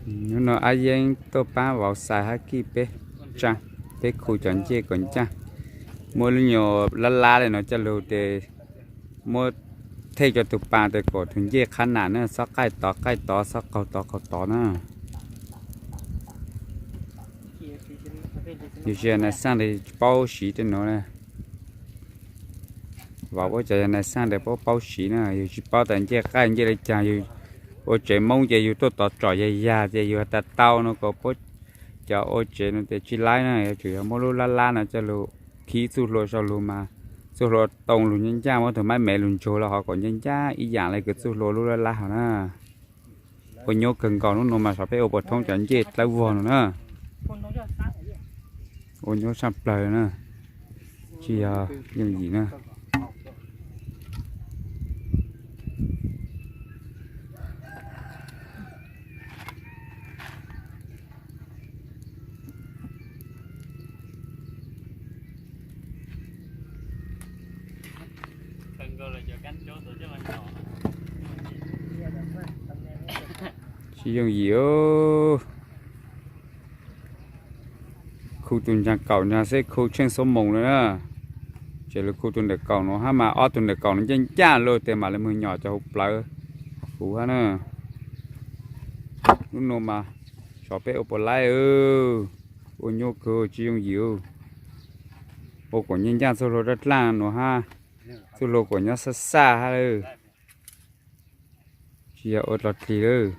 Hnub no Ab Yeeb tuaj paab vauv xais hab kij peb tsaa, peb khu cov ncej kom ncaaj. Muab lub nyuas lab lab le no coj lug tes muab thej rua tug paas tes kom tug ncej qhab nam na, xob qaij tod qaij tod, xob qaug tod qaug tod na. Yug tsis yog nais xaaj tes tsis paub siv tej nuav na. Vauv puab cov yog nais xaaj tes puab paub siv na, yug tsis paub tas ncej qaij ncej le caag, yug ua tsev Moob ces yug tuaj tod tsom yag yag ces yug has tas tau no, kom puab cov ua tsev no tes tsis laib na, yuav tsum yog muab lub lab lab no coj lug khib txuj hlua sau lug mas txuj hlua too lug ncaaj ncaaj, muab tug maib mev lug ntsug los ho kom ncaaj ncaaj ib yaam le kws txuj hlua lub lab lab hov na. Ua nyuaj kawg nkaus, nub nua mas xyov peb ua puas thoob cov ncej dlawb vog no na. Ua nyuaj tshaj plawg na, tsis yog yooj yim na. Tsis yooj yim. Khu tug nraag kaum nraag xwb khu tsheej xuab moos le na. Ces lug khu tug ntawm kaum nuav hab mas ob tug ntawm kaum nuav ncaaj ncaaj lug tes mam le moog nyom cov huv plawv huv hab na. Lub nua mas xyov peb ua puas laib. Ua nyuaj kawg tsis yooj yim. Ua kom ncaaj ncaaj txuj hlua dlaab dlaaj nuav hab, txuj hlua kom nyob xab xaj hab lawm. Tsis yog ua dlog dlig lawm.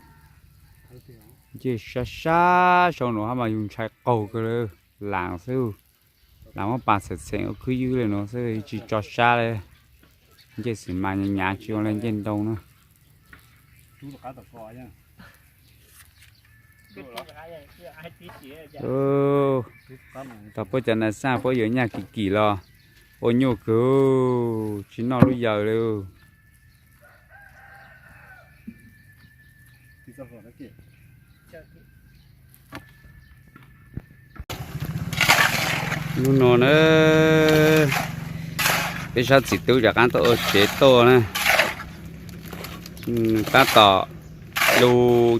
Ncej sab sab sau nuav hab mas yug ntshai qaug kawg lawm. Laam xwb, laam muab paas txheem txheem ua khwb ywb le nuav xwb tsis tso sab le. Ncej xim mas nyav nyav tsis ua le ncej ntoo na. Thaum puab cov nais xaaj puab yuav nyaj kim kim los ua nyuaj kawg, tsis noj lub yawm le. Nub nua na, peb sab txiv tub rov qaab tuaj ua tsev tuaj na. Taab tom lu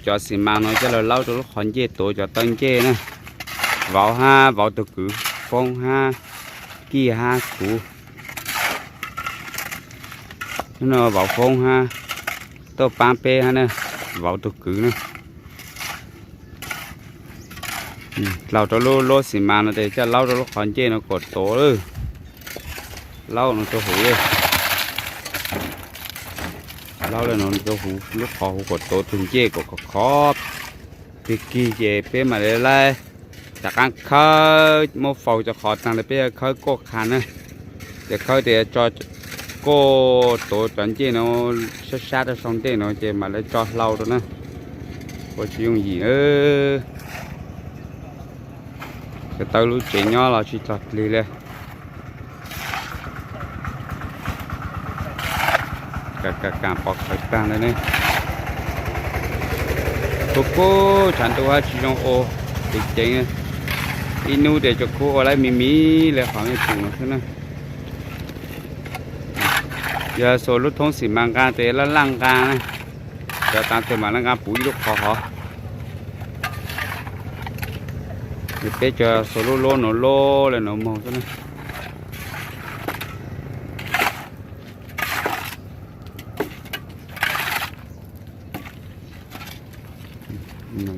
cov xim mas no coj lug laub rua lub qhov ncej tuav cov taw ncej na. Vauv hab vauv tug kwv, Foob hab Kij hab kuv. Nub nua vauv Foob hab tuaj paab peb hab na, vauv tug kwv na. Dlau rua lub luab xim mas no tes coj laub rua lub qhov ncej no kom tuav lawm. Laub no rua huv le. Laub le no rua huv, lub qhov huv kom tuav tug ncej kom khov khov. Pig kig ces peb mam le laib rov qaab khawb, muab faus cov qhov taag le peb yuav khawb kuaj qha na. Ces khawb tes tso kuaj tuav cov ncej no sab sab rua sau ntej no ces mam le tso hlau rua na. Ua tsis yooj yim. Thaum tau lub tsev nyob los tsis dlog dlig le. Kaam kaam pov khawv taag le ne. Kuv kuj tshav ntuj hab tsis zoo ua, ceev ceev. Ib nub tes tsuas kuj ua laib me me le qhov mej pum no xwb na. Yog xuas lub thoob xim mas nqaa tes laj laj nqaa na, cov taag tes mam laj nqaa puv ib lub qhov hov. Peb tsuas xuas lub lub nuav lub le nuav moog xwb na.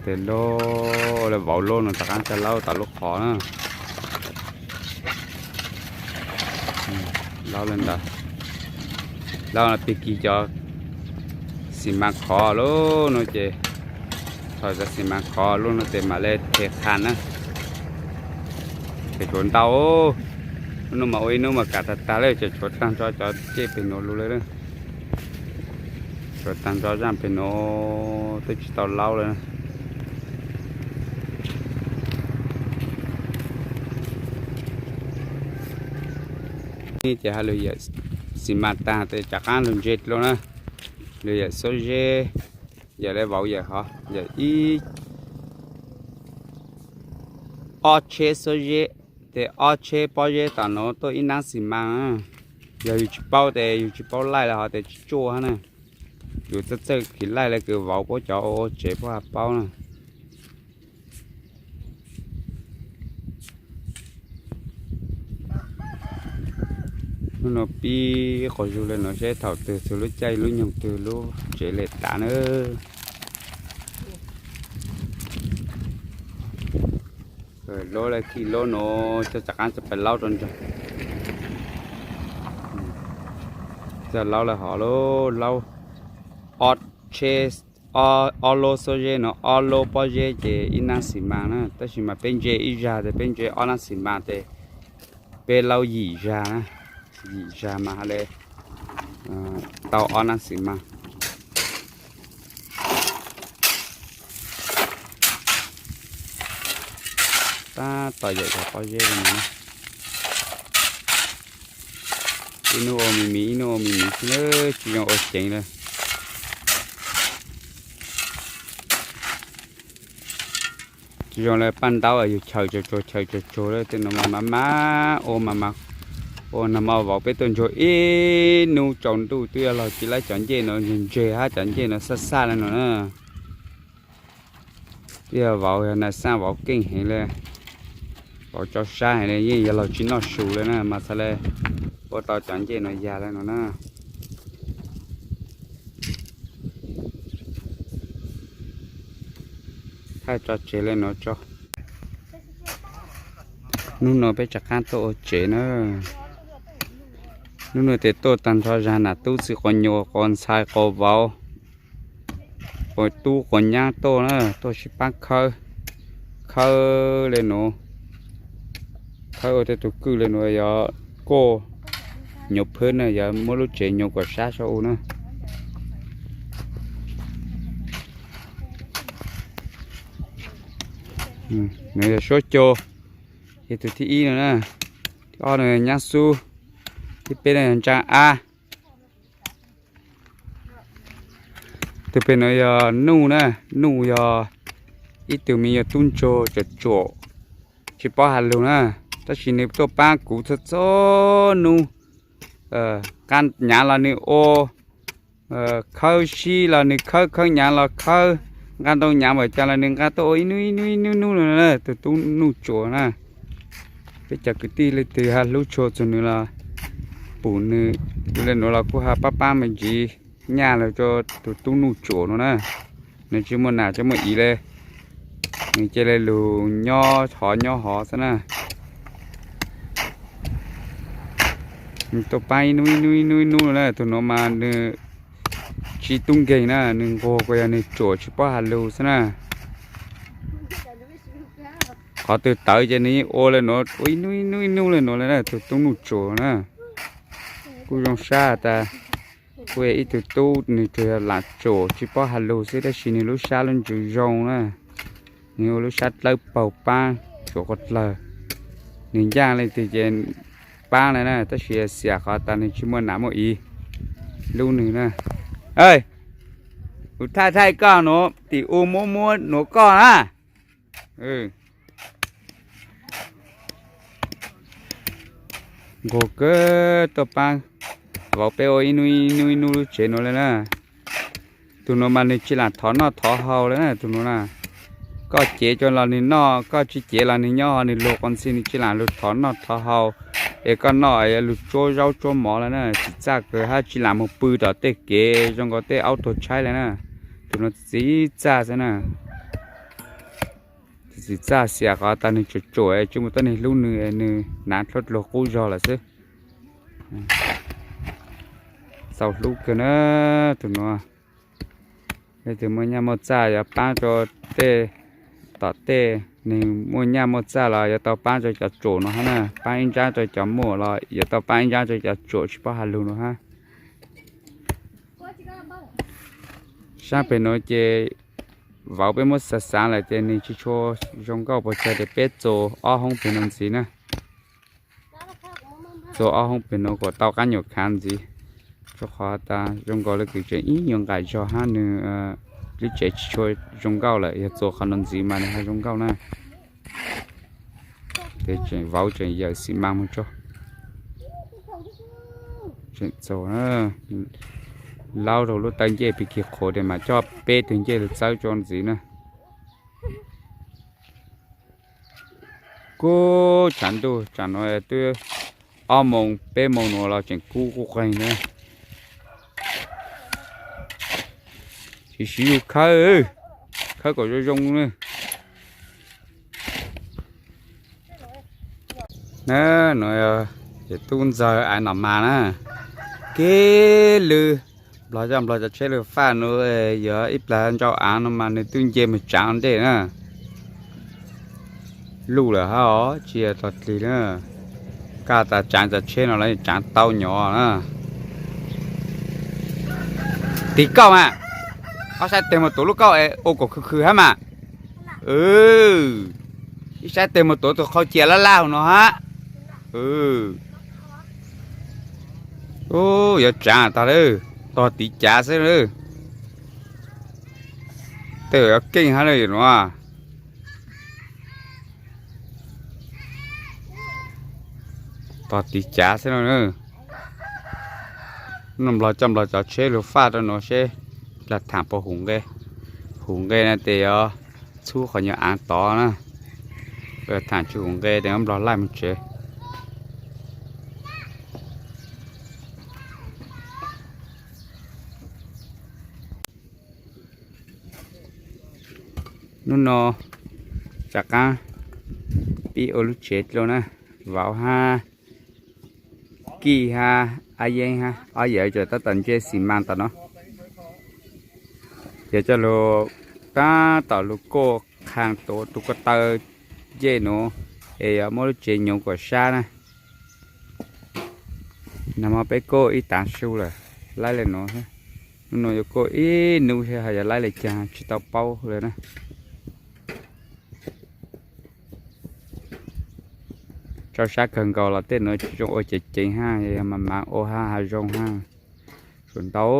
Tes lub le vauv lub no rov qaab coj laub tom lub qhov na. Laub le ntawd, laub no pig kig cov xim mas khov lub no ces, thaum cov xim mas khov lub no ces mam le them qha na. Ces tshuav ntau, lub nub mas ua ib nub mas kam tag tag le, ces tshuav taag nrho cov ncej peg nuav lug le. Tshuav taag nrho zaaj peg nuav twb tsis tau laub le. Ces ha lug yawm xim mas taag tes rov qaab lug ntse dlua na. Lug yawm xuab zeb, yawm le vauv yawm hov, yawm ib ob tsheb xuab zeb, tes ob tsheb pob zeb tom nuav tuaj ib naab xim mas. Yog yug tsis paub tes yug tsis paub laij le hov tes tsis tsuaj hab na. Yus txawj txawj khiv laij li kws vauv puab cov ua tsev puab has paub na. Hnub no pib quas zug le nuav seb thaum twg txug lub caij lub nyoog twg lub tsev le tav na. Laub le thij laub nuav coj rov qaab coj pais laub rau ntag. Coj laub le hov lauj, laub ob tsheb, ob laub xuab zeb nuav, ob laub pob zeb ces ib nab xis mas na, tab sis mas peb ntse ib zag tes peb ntse ob nab xis mas tes peb laub yim zag na, yim zag mas ha le tau ob nab xis mas. Tab tom yawm cov pob zeb le nuav na. Ib nub ua me mis, ib nub ua me mis xwb na, tsi zoo ua ceev le. Tsi zoo le paj ntaub yug chaws tsuag tsuag chaws tsuag tsuag le, tej nuav mas mas mas ua mas mas ua nag hmo vauv peb tuaj ntsuag ib nub tsaus ntuj twb yog laug tsi laib cov ncej nuav ntseg ntseg hab cov ncej nuav xaj xaj le nuav na. Twb yog vauv yog nas xaj vauv keej heev le, vauv tso sab heev le, yeej yog laug tsi noj su le na mas txhad le ua tau cov ncej nuav yag le nuav na. Thaij tso tsev le nuav tso. Hnub no peb rov qaab tuaj ua tsev na. Hnub no tes tuaj taag nrho zag nam tub txwv quas nyuas quas ntxhais quas vauv, quas tub quas nyab tuaj na, tuaj sib paab khawb, khawb le nuav, khawb ua tej tug kwj le nuav yog kuj nyuas phwb na, yog muab lub tsev nyuas kuas sab sau u na. Nuav yog Suab Cog, yog tug thib ib no na, thib ob no Nyab Xub, thib peb no yog Ntsaab Ab. Tug pem nuav yog Nuj na, Nuj yog ib tug me nyuam tub ntsuag tsuam tsuam, tsis paub has lug na, tab sis nwg tuaj paab kuv txhua txhua nub. Nqa nyav los nwg ua, khawb sib los nwg khawb, khawb nyav los khawb, nqa ntoo nyav npaum cas los nwg nqa tuaj ua ib nub ib nub ib nub nub no, tug tub Nuj Tsuam na. Peb cov kwv tij leej twg hlub tshua txug nwg los pum nwg le nuav los kuj ha paab paab me ntsis nyaj lug rua tug tub Nuj Tsuam no na. Nwg tsis muaj nam tsis muaj iv le, nwg cia le lug nyob hov nyob hov xwb na. Nwg tuaj paab ib nub ib nub ib nub ib nub no na, tug nuav mas nwg tsis tub nkeeg na, nwg nquag kuas yog nwg tsuam tsis paub has lug xwb na. Qhov twg tawv ces nwg yeej ua le nuav ua ib nub ib nub ib nub le nuav le na, tug tub Nuj Tsuam na. Kuj zoo sab tas, kuj yog ib tug tub nwg tsuas yog lam tsuam tsis paub has lug xwb tab sis nwg lub sab lub ntsws zoo na. Nwg ua lub sab dlawb paug paab tsuam quas dlawg. Nwg ncaaj leej twg ces paab le na, tab sis xiam qhov tas nwg tsis muaj nam muaj iv hlub nwg na. Kuv thaij thaij koj nuav, tim u muab muab nuav koj na. Nquag kawg, tuaj paab vauv peb ua ib nub ib nub ib nub lub tsev nuav le na. Tug nuav mas nwg tsis lam thov noj thov haus le na, tug nuav na. Koj cev rua los nwg noj, koj tsis cev los nwg nyob hov nwg lug quas ntxhia, nwg tsis lam lug thov noj thov haus. Es koj noj es lug tsuab zaub tsuab mov le na, txim txaj kawg hab tsis lam moog pw tom tej kev zoo nkaus tej aub tuag tshaib le na. Tug nuav txim txaj xwb na. Txim txaj xiam qhov tas nwg tsuam tsuam tsis muaj tuab neeg hlub nwg, nwg hnav dluab dluag qub zog lawm xwb. Txaus hlub kawg na tug nuav. Leej twg muaj nyaj muaj txaj yuav paab rua tej, tom tej neeg muaj nyaj muaj txaj los yuav tau paab rua cov tsuam no hab na, paab ib nrab rua cov muaj los yuav tau paab ib nrab rua cov tsuam tsis paub has lug no hab. Saab pem nuav ces vauv peb muab xav xav lawm ces nwg tsis tshua zoo nkauj puas tsawg tes peb txua ob hoob pem nuav ntxiv na. Txua ob hoob pem nuav kuas tau qaab nyuam khav ntxiv, rua qhov tas zoo nkaus le kws tseem ib nyuag nqaim zog hab nwg lub tsev tsis tshua zoo nkauj lawm, yog txua qhov nuav ntxiv mas nwg ho zoo nkauj na. Ces tseem vauv tseem yawm xim mas moog tso. Tseem txaus na. Laub rau lub taw ncej pig kig qhuav tias mas coj peb tug ncej los txawb tso ntxiv na. Kuv tshav ntuj tsam no twb ob moos peb moos no los tseem kub quj qeeg na. Siv siv yus khawb, khawb kom zoo zoo na. Na, no yog tub ntxawg Aiv Nom Mas na. Kev lw nplog coj nplog cov tsheb lw faj no, yog ib plag ntsau av no mas nws twb nce mus tsaav ntej na. Luj lawm hab os, tsis yog tog dlig na. Kaj tas tsaav cov tsheb no los tsaav tau nyov na. Tig kauj mas, ob saib teg mus tuav lub kauj es ua kom khwv khwv hab mas. Ib saib teg mus tuav tus qhau cia laj laj hauv no hab. Yuav tsaav tag lawm, tog tiv cav xwb lawm. Tej yuav keej hab lawm no. Tog tiv cav xwb no. Noj nplog coj nplog cov tsheb lug faj rau no seb lag thaam puas huv nqe. Huv nqe na tes yog txhub qhov nyuag av tod na. Thaam tsis huv nqe tes nplog laij mus tsev. Hnub no rov qaab pib ua lub tsev dlua na, Vauv hab Kij hab Ab Yeeb hab ob yawm tseem tab tom ntse xis mas tom no. Yog coj lug tab tom lug kuaj qhaa tuav tus ko taw ncej nuav es yuav muab lub tsev nyoov kom sab na. Nag hmo peb kuaj ib taav su lawm, laib le nuav. Hnub no yuav kuaj ib hnub seb ho yuav laib le caag tsis tau paub le na. Tsau sab kawg nkaus los tej nuav tsis zoo ua ceev ceev hab, yog mas mas ua hab has zoo hab. Tshuav ntau,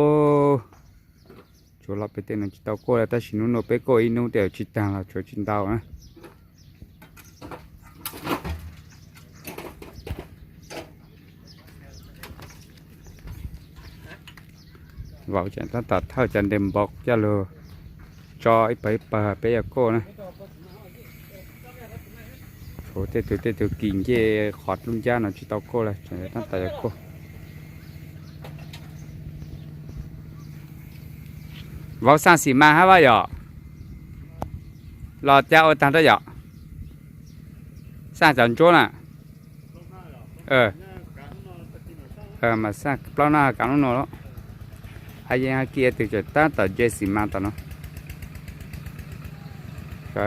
tshuav los pem tej nuav tsis tau kuaj le, tab sis hnub no peb kuaj ib hnub tej tsis taag los tshuav tsis ntau na. Vauv tseem tab tom thawj cov ntes npov coj lug tso ib pawg ib pawg peb yuav kuaj na. Tshuav tej tug tej tug kis ncej qhov dlub ncab no tsis tau kuaj le, tseem tab tom yuav kuaj. Vauv xaaj xim mas hab Vauv yom? Los ca ua taag rau yom? Xaaj cov ntsuab na. Mas xaaj plaub naj kav lub nuav lawm. Ab Yeeb hab Kij tug tseem tab tom ntse xim mas tom no.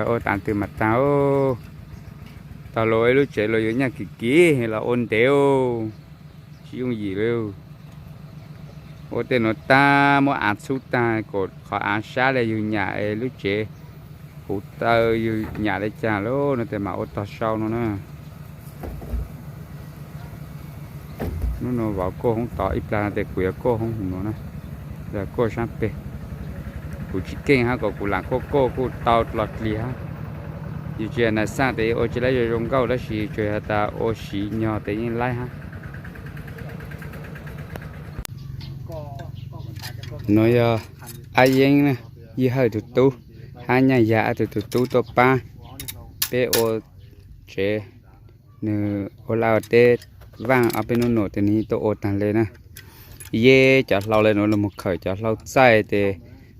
Ua taag twg mas taag. Taag lug ib lub tsev los yuav nyaj kim kim los ua ntev, tsis yooj yim li. Ua tej nuav taag muab aav txhub taag kom qhov aav sab le yug nyam es lub tsev huv taw yug nyam le caag lawm no tes mam ua tog sau no na. Hnub no Vauv kuaj hoob tod ib plag no tes kuv yuav kuaj hoob nuav na. Yog kuaj saab peg, kuv tsis keej hab kom kuv lam kuaj kuaj kuj tau los dlig hab. Yug tsis yog nas xaaj tes ua tsis laib zoo zoo nkauj tab sis tsuas yog tas ua siv nyog tes yeej laib hab. Nuav yog Ab Yeeb, Yij Hawj tug tub, hab Nyaj Yag ob tug tug tub tuaj paab peb ua tsev. Nwg ua laj ua teb vaaj ob peb nub nuav tes nwg tuaj ua taag le na. Yeb cov hlau le nuav lug moog khawm cov hlau txaij tes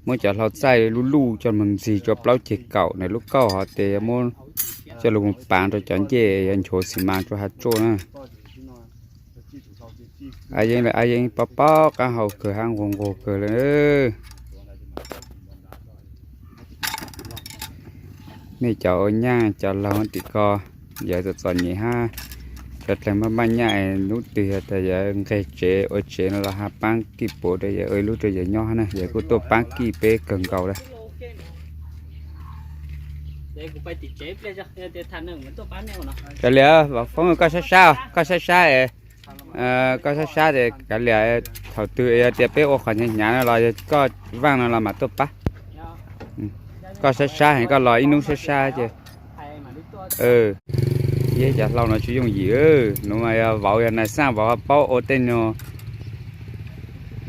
muab cov hlau txaij luj luj coj moog ntxig tsua plaub ceg kaum nwg lub kauj hov tes muab coj lug moog paav rua cov ncej yuav nchuav xim mas tsua has tsuaj na. Ab Yeeb le Ab Yeeb paub paub qaab hau kawg hab nquag nquag kawg le. Nej cov ua nyaaj cov laug tim ko, yawm txom txom nyem hab cov dleeg maj maj nyaaj, nub twg yog tas yawm nqeg tsev ua tsev no los hab paab kij puav rua yawm ua ib lub rua yawm nyob hab na, yawm kuj tuaj paab kij peb kawg nkaus le. Kav liam, Vam Foob koj sab sab, koj sab sab es, koj sab sab tes kav liam, thaum twg yog tias peb ua qhov hnyav hnyav no los yog koj vaaj no los mam tuaj pab. Koj sab sab heev, koj los ib hnub sab sab ces. Yeb cov hlau no tsis yooj yim, nuav mas yog Vauv yog nas xaaj Vauv ho paub ua tej nyuag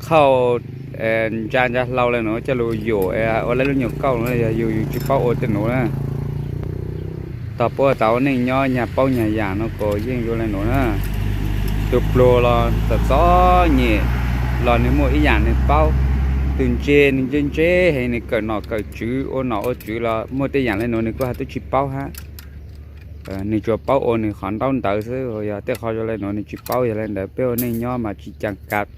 qhauj ntsa ntsa hlau le nuav coj lug yuam ua le lub nyuas kauj nuav, yog yug yug tsis paub ua tej nuav na. Tog puab tas ua neej nyob nyag paub nyag yaam nuav kuas yeej yuav le nuav na. Tug pluag los txom txom nyem los nwg muaj ib yaam nwg paub. Tug ntse nwg ntse ntse heev, nwg kawm nom kawm tswv ua nom ua tswv los muaj tej yaam le nuav nwg kuj hab tub tsis paub hab. Nwg tsuas paub ua nwg qhov ntaub ntawv xwb, yog tej qhov zoo le nuav nwg tsis paub. Yog le ntawd peb ua neej nyob mas tsis caas kas,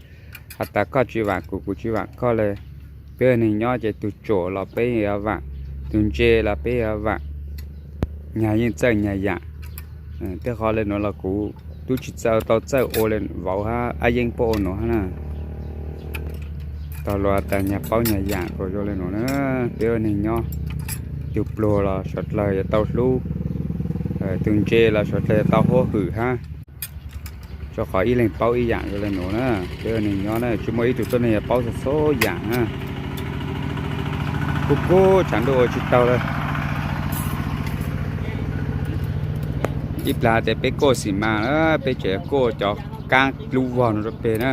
has tas koj tsis vaam kuv, kuv tsis vaam koj le. Peb ua neej nyob ces tug tsuam los peb yuav vaam, tug ntse los peb yuav vaam, nyag yeej txawj nyag yaam. Tej qhov le nuav los kuv tub tsis txawj tau txawj ua le vauv hab ab yeeb puab ua nuav hab na. Tog luas has tas nyag paub nyag yaam kuas zoo le nuav na. Peb ua neej nyob, tug pluag los suav dlawg yuav tau hlub, tug ntse los suav dlawg yuav tau huab hwm hab. Rua qhov ib leeg paub ib yaam zoo le nuav na. Peb ua neej nyob na tsis muaj ib tug tuab neeg yuav paub txhua txhua yaam na. Kuj kub tshav ntuj ua tsis taug le. Ib plag tes peb kuaj xim mas, peb tseem kuaj cov kaab dlub vog nuav rua peg na.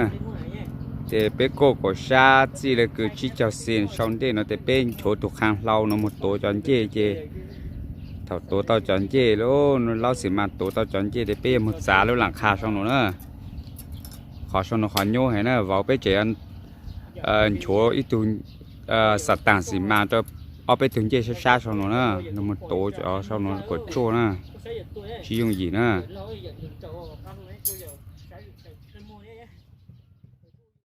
Ces peb kuaj kuas sab txij le kws tsib caug xees sau ntej nuav tes peb nchuav tug qhaa hlau nuav moog tuav cov ncej ces thaum tuav tau cov ncej lub, laub xim mas tuav tau cov ncej tes peb yuav moog txav lub laam qha sau nuav na. Qhov sau nuav qhov nyuaj heev na, vauv peb tseem nchuav ib tug xav taag xim mas rua ob peb tug ncej sab sab sau nuav na, moog tuav cov sau nuav kuas tsuaj na, tsis yooj yim na.